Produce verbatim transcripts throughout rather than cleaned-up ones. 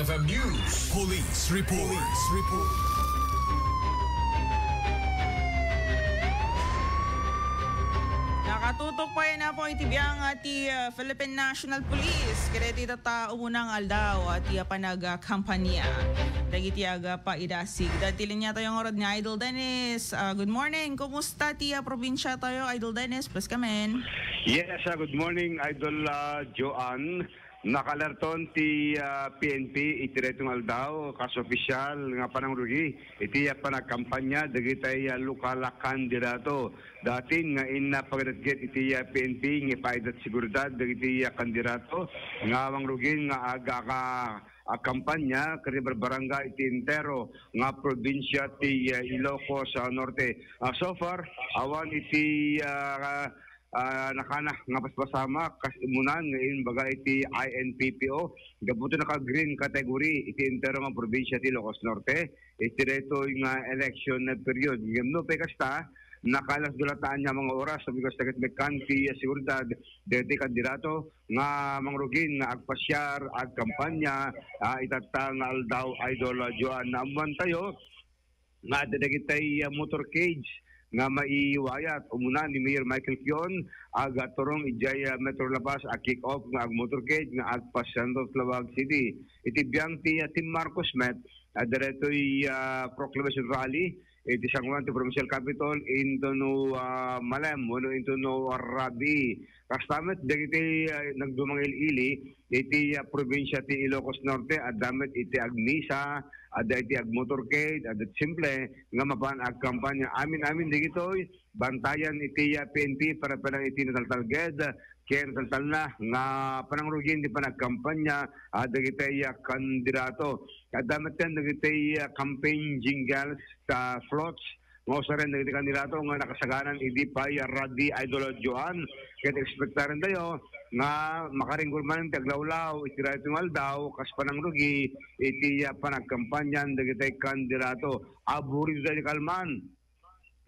F M News. Police Report. Police Report. Nakatutok pay napo iti biang ti, ah, Philippine National Police. Kadagiti tatta umuna nga aldaw, ah, ti, ah, panagkampanya. Dagiti agpaidasig. Dati linya tayo nga rod ni Idol Dennis. Ah, good morning. Kumusta ti, ah, probinsya tayo, Idol Dennis? Please come in. Yes, ah, good morning, Idol, ah, Joanne. Nakalerton ti, ah, P N P iti daytoy nga aldaw, kas opisyal nga panangrugi iti, ah, panagkampanya dagiti, ah, lokal a kandidato. Datin nga inna pagdetget iti, ah, P N P nga ipaidat seguridad dagiti, ah, kandidato nga mangrugin nga aga-, aga-, agkampanya ket barbarangay iti entero nga probinsya ti, ah, Ilocos, ah, Norte. Ah, so far, awan iti, ah, ah, nakana nga paspasamak kas imunan nga imbaga iti I N P P O. Gapu ta naka-green category iti entero nga probinsya ti Ilocos Norte iti daytoy nga election period. Ngem no pay kasta, nakalas dulataan nga mga oras, sabi ko, sa ket mekkan ti seguridad deti kandidato nga mangrugin nga agpasiar, agkampanya, ah, itatta nga aldaw, Idol, ah, Joan. Naammuan tayo nga adda dagitay, ah, motorcade nga maiwayat. Umuna ni Mayor Michael Kion, agaturong idiay, ah, Metro La Paz a kick-off nga ag-motorcade nga agpasiar iti Laoag City. Iti biang ti, ah, Team Marcos Met, adda daytoy, ah, proclamation rally iti sangoan ti Provincial Capitol into no, ah, Malem wenno into no Rabi. Kasta met dagiti, ah, nagdumang il-ili iti, ah, probinsya ti Ilocos Norte, adda met iti agmisa, adda iti agmotorcade, adda simple nga mapan agkampanya. Amin-amin dagitoy, bantayan iti, ah, P N P para panang iti nataltalged, ken nataltalna nga panangrugin ti panagkampanya, ah, dagiti, ah, kandidato. Adda met ken dagiti, ah, campaign jingles, ta floats, nga usaren dagiti kandidato nga nakasaganan idi pay, ah, rally, Idol Joan. Ket ekspektaren tayo nga makaringgor man ti aglawlaw iti daytoy nga aldaw kas panangrugi iti, ah, panagkampanyan dagiti kandidato. Aburin tayo di kalman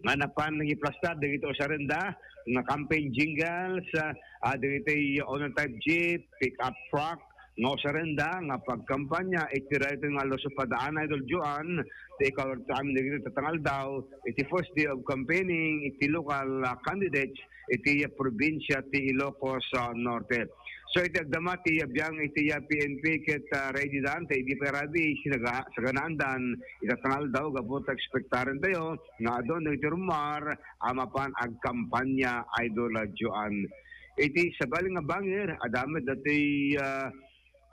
nga napan nangiplastar dagiti usarenda nga campaign jingles, ah, ah, dagiti Honda type jeep, pick-up truck, nga usarenda nga pagkampanya iti daytoy nga Aluso Padaan, Idol Joan, ti ikaw ti amin dagiti tatta nga aldaw, iti first day of campaigning iti local, ah, candidates iti probinsya ti Ilocos, ah, Norte. So, iti agdama ti biang iti, ah, P N P ket, ah, ready dan, ta idi pay rabi, sinaga-, saganaandan, itatta nga aldaw, gapu ta ekspektaren tayo, nga adun dagiti rummuar a mapan agkampanya, Idol, ah, Joan. Iti sabali nga bangir, adda met datoy, ah,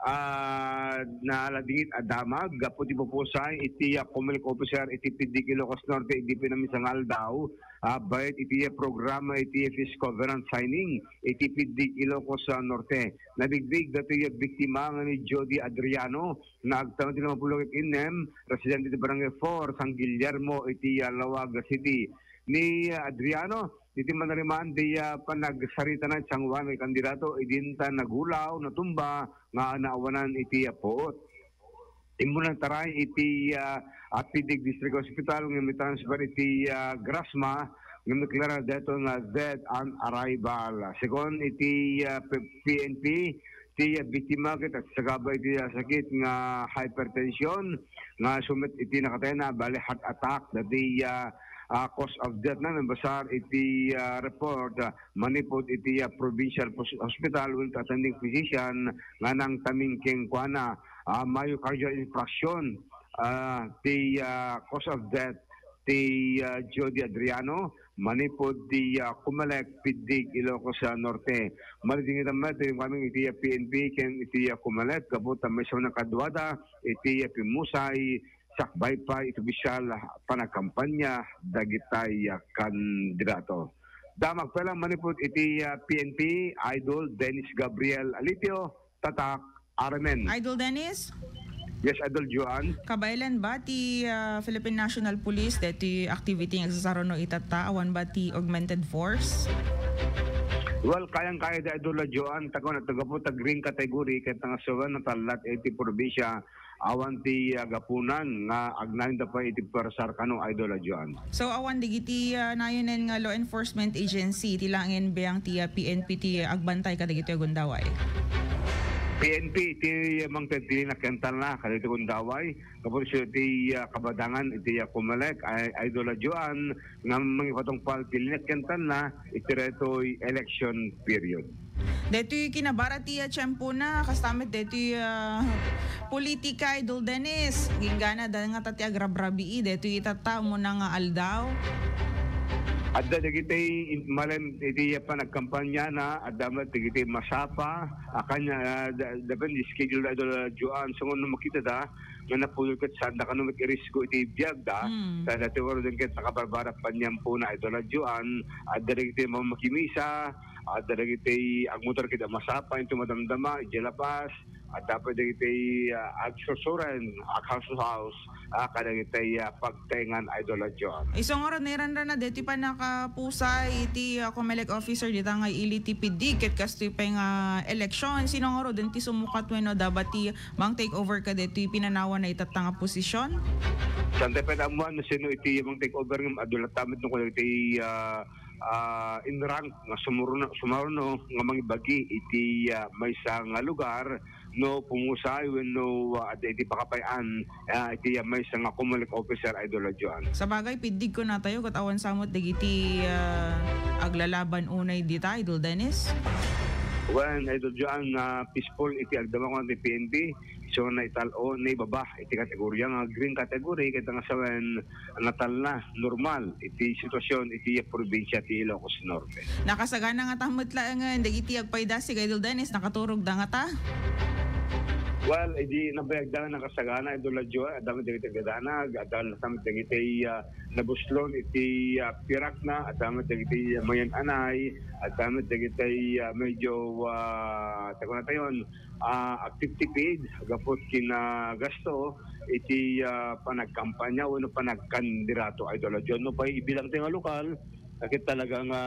ah, naladingit a damag gapu ti pupusay iti, ah, Comelec officer iti Pidig, Ilocos Norte, idi pinamisa nga aldaw, ah, bayat iti, ah, programa iti, ah, peace covenant signing iti Pidig, Ilocos, ah, Norte. Nabigbigen datoy, ah, biktima nga ni Jody Adriano, nga agtao ti lima puluh ket innem, residente ti Barangay four, San Guillermo, iti, ah, Laoag City. Ni, ah, Adriano, iti manarimaan ti, ah, panagsaritana iti sangoan nga kandidato, idinta nagulaw, natumba, nga naawanan iti, ah, puot. Immuna nataray iti, ah, ah, Pidig District Hospital, nga mitransfer iti, ah, Grasma, nga mideklarar daytoy nga dead on arrival. Segun iti, ah, P-, P N P, ti, ah, biktima ket agsagaba iti, ah, sakit nga hypertension nga sumet iti nakatayna, bali heart attack. Dati, ah, ah, cause of death na nabasar iti, ah, report, ah, manipud iti, ah, provincial pos-, hospital with attending physician nga nangtaming kenkuana, ah, myocardial infarction, ah, ti, ah, cause of death ti, ah, Jody Adriano, manipud ti, ah, Comelec, Pidig, Ilocos, ah, Norte. Malidingitan met ti kaming iti, ah, P N P ken iti, ah, Comelec, gapu ta maysa nga kaduada iti, ah, pimmusay, sakbay pay iti opisyal, ah, panagkampanya dagitay, ah, kandidato. Damag pay lang manipud iti, ah, P N P, Idol Dennis Gabriel Alitio, Tatak, Armen. Idol Dennis? Yes, Idol Joan. Kabaelan ba ti, ah, Philippine National Police deti activity nga agsasaruno itatta? Awan ba ti augmented force? Well, kayang-kaya da, Idol Joan, ta kunak, gapu ta green category, ket nga sawen natallat iti probinsya, awan ti, ah, gapunan nga agnanayon da pay iti puersar kano, Idol Joan. So, awan dagiti, ah, nayonen nga law enforcement agency, ti laeng biang ti, ah, P N P ti agbantay kadagitoy a gundaway? P N P iti mangted ti linakyantanna kadagiti gundaway, tapos iti, ah, kabadangan iti, ah, Comelec, ay, Idol Joan, nga mangipatungpal ti linakyantanna iti daytoy election period. Daytoy kinabara ti, ah, tiempona, kasta met daytoy, ah, politika, Idol Dennis. Inggana da ngata ti agrabrabii daytoy itatta umuna nga aldaw. Adda dagiti in-, malem iti panagkampanyana, adda met dagiti masapa, a kanya, ah, da-, depende schedule da Idol Joan. So, no makita da, nga napudol ket saan da kano met irisgo iti biag da. Mm. Ta dati waro din ket nakabarbara paniempona, Idol Joan, adda dagiti mamakimisa, adda dagiti agmotor ket a masapa, into madamdama, iti labas, adda pay dagiti, ah, agsursuren, ag house to house, ah, kadagiti, ah, pagtaengan, Idol Joan. Isu ngarud, nairanrana deti pannakapusay iti, ah, Comelec officer dita nga ili ti pidig ket kastoy pay nga eleksyon. Sino ngarud ti sumukat wenno adda ti mang take over kadeti pinanawan na itatta nga posisyon? Saan tayo pwede ammuan no sino iti mang take over ngem adu latta met no kuno iti, ah, ah, in rank nga sumuruno, sumaruno nga mangibagi iti, ah, maysa nga lugar no pumusay wenno, ah, adda iti pakapay-an, ah, iti, ah, maysa nga Comelec officer, Idol Joan. Sabagay, piddig kunatayo ket awan sa met dagiti, ah, aglalaban unay dita, Idol Dennis? Wen, Idol Joan, ah, peaceful iti agdama kunana ti P N P. So, naital-o, naibaba iti kategoria nga green category, ket nga sawen, natalna normal iti sitwasyon iti probinsya ti Ilocos Norte. Nakasagana ngata met laengen dagiti agpaydasig, Idol Dennis, nakaturogda ngata? Well, idi nabayagda nga nakasagana, Idol Joan, adda met dagiti agdanag, adda met dagiti, ah, nabuslon iti, ah, pirakna, adda met dagiti mayan-anay, adda met dagiti, ah, medyo, ah, tayo na tayon, ah, activity paid, gapu kinagasto iti, ah, panagkampanya wenno panagkandirato, Idol Joan. No pay ibilang tayo nga lokal, ket talaga nga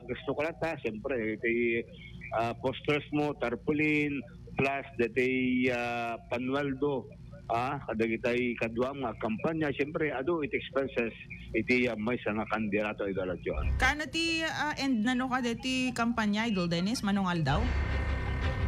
aggasto ka latta, siyempre, iti, ah, posters mo, tarpaulin, plus deti, ah, panueldo, ah, kadagitay kaduam nga agkampanya, siyempre, adu iti expenses iti, ah, maysa nga kandirato, Idol Joan. Kano ti, ah, end nano kadeti kampanya, Idol Dennis, manong aldaw?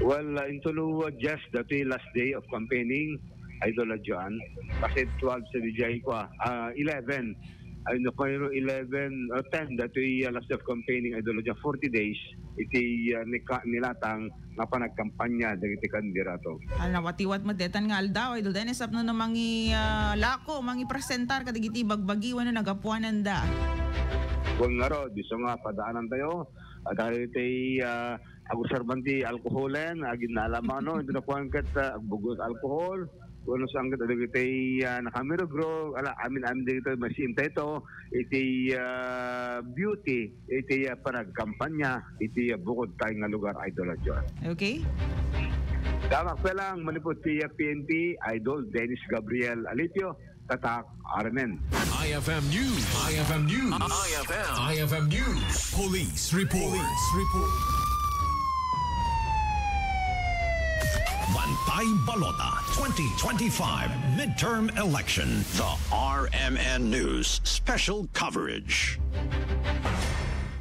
Well, ah, into no, ah, just dati last day of campaigning, Idol Joan. Kasi twelve sa D J ko, ah, ah, eleven. Ay, no, pero eleven or ten, dati, ah, last day of campaigning, Idol Joan. Forty days, iti, ah, nika-, nilatang nga panagkampanya dagiti kandirato. Ah, nawatiwat met detan nga aldaw, Idol Dennis, tapno no mangi, ah, lako, mangipresentar kadagiti bagbagi wenno nagapuananda. Wen ngarud, isu nga padaanan tayo, at dagiti, ah, agobserban ti alkoholen, aginnala mano, iti nakuan ket, ah, agbugos alkohol, wenno saan ket dagiti, ah, nakamirugro, ala, amin-amin dagiti masiim tayo iti, ah, beauty, iti, ah, panagkampanya iti, ah, bukod tayo nga lugar, Idol John. Okay. Damak pa lang, manipod ti, ah, P N P, Idol Dennis Gabriel Alipio, Tatak, R M N. I F M News. I F M News. I F M. I F M News. Police report. Police report. Bantay Balota twenty twenty-five midterm election. The R M N News special coverage.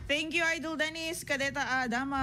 Thank you, Idol Dennis. Kadeta, ah, dama.